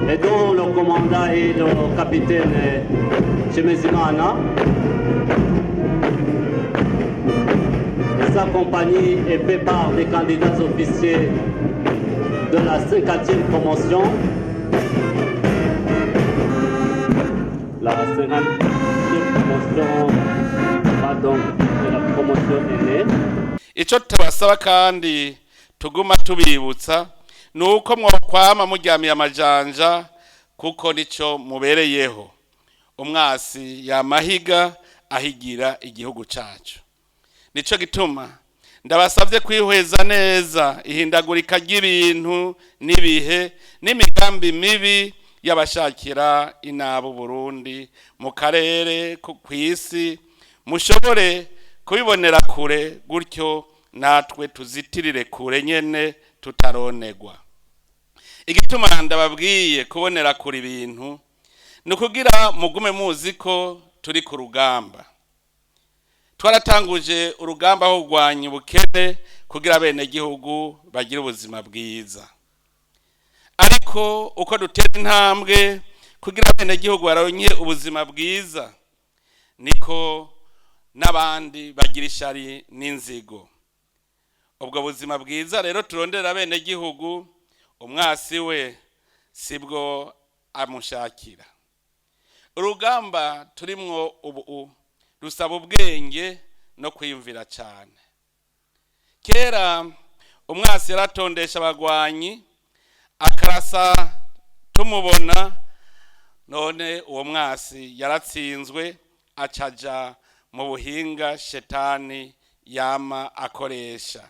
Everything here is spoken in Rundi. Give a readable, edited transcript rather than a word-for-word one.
Et dont le commandant est le capitaine Nshimizimana. Et sa compagnie est faite par des candidats officiers de la 50e promotion. La 50e promotion va donc de la promotion aînée. Icyo tubasaba kandi tuguma tubibutsa ni uko mwokwama muryamiye amajanja, kuko nicyo mubereyeho. Umwasi yamahiga ahigira igihugu cyacu. Nicyo gituma ndabasabye kwihweza neza ihindagurika ry'ibintu n'ibihe n'imigambi mibi y'abashakira inabi Burundi mu karere, ku isi, mushobore kubibonera kure, gutyo natwe tuzitirire kure nyene tutaronegwa. Igituma ndababwiye kubonera kure ibintu ni ukugira mugume muzi ko turi ku rugamba. Twaratanguje urugamba aho kurwanya ubukene kugira abenegihugu bagire ubuzima bwiza, ariko uko dutera intambwe kugira abenegihugu baronke ubuzima bwiza, niko n'abandi bagira ishari n'inzigo. Ubwo buzima bwiza rero turondera abenegihugu, umwasi we sibwo amushakira. Urugamba turimwo ubu rusaba ubwenge no kwiyumvira cyane. Kera umwasi yaratondesha abagwanyi akarasa tumubona, none uwo mwasi yaratsinzwe, acaja mu buhinga shetani yama akoresha.